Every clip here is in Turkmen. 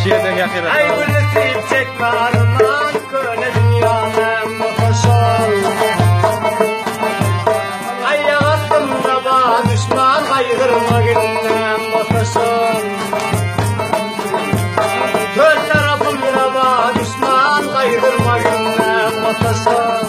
Şeýden ýakyn. Aý güli söýüp çekme arman köne dünýäm bolsa şol. Aýak astymda bar duşman gaýgyrma günüm bolsa şol. Tört tarapymda bar duşman gaýgyrma günüm bolsa şol.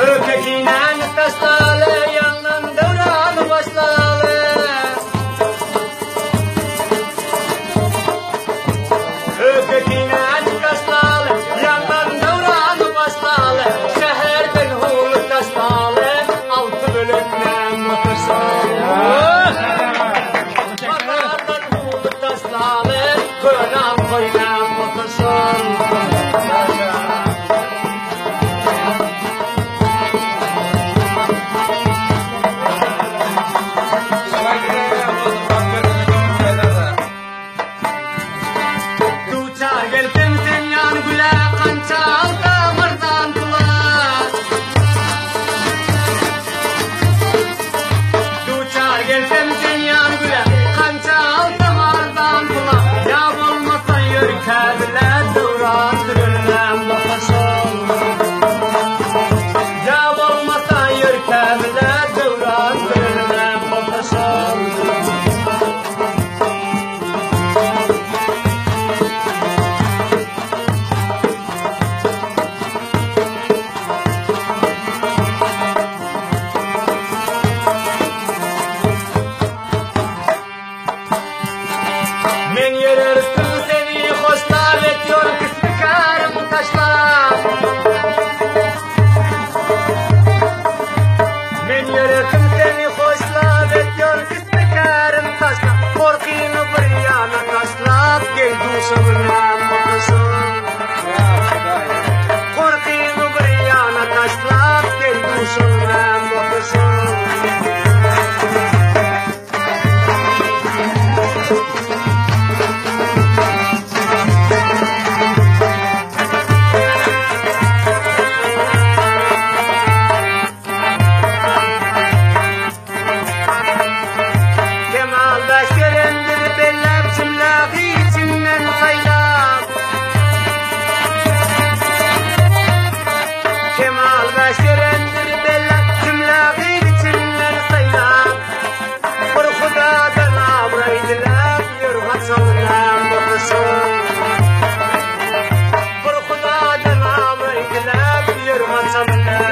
Ötekinen taşlaly, ýaňdan döwrany başlaly. Ötekinen taşlaly, ýaňdan döwrany başlaly. Şäherden howly taşlaly, altı bölekden oturşaly. Bazardan howly taşlaly, könam koýnam oturşaly. Duçar gelsem sen ýan güle kança alsam arzan pula. Duçar gelsem sen ýan güle kança alsam arzan pula. Ýa bolmasa ýörkä bile döwran sürülmem bolsa şol. Ýa bolmasa ýörkä bile döwran sürülmem bolsa şol. Men ýörersin seni hoşlap etýor kisbi karym taşlap. Men ýörersin seni hoşlap etýor kisbi karym taşlap. Gorkyňy bir ýana taşlap gel duşa bilen bakyşyn. Gorkyňy bir ýana taşlap gel duşa bilen bakyşyn. Kemal gelendir belläp jümlägi içinden saýlap. Kemal gelendir belläp jümlägi içinden saýlap. Bir Hudadan abraý diläp ýör haçanam bakyşyn. Bir Hudadan abraý diläp ýör haçanam.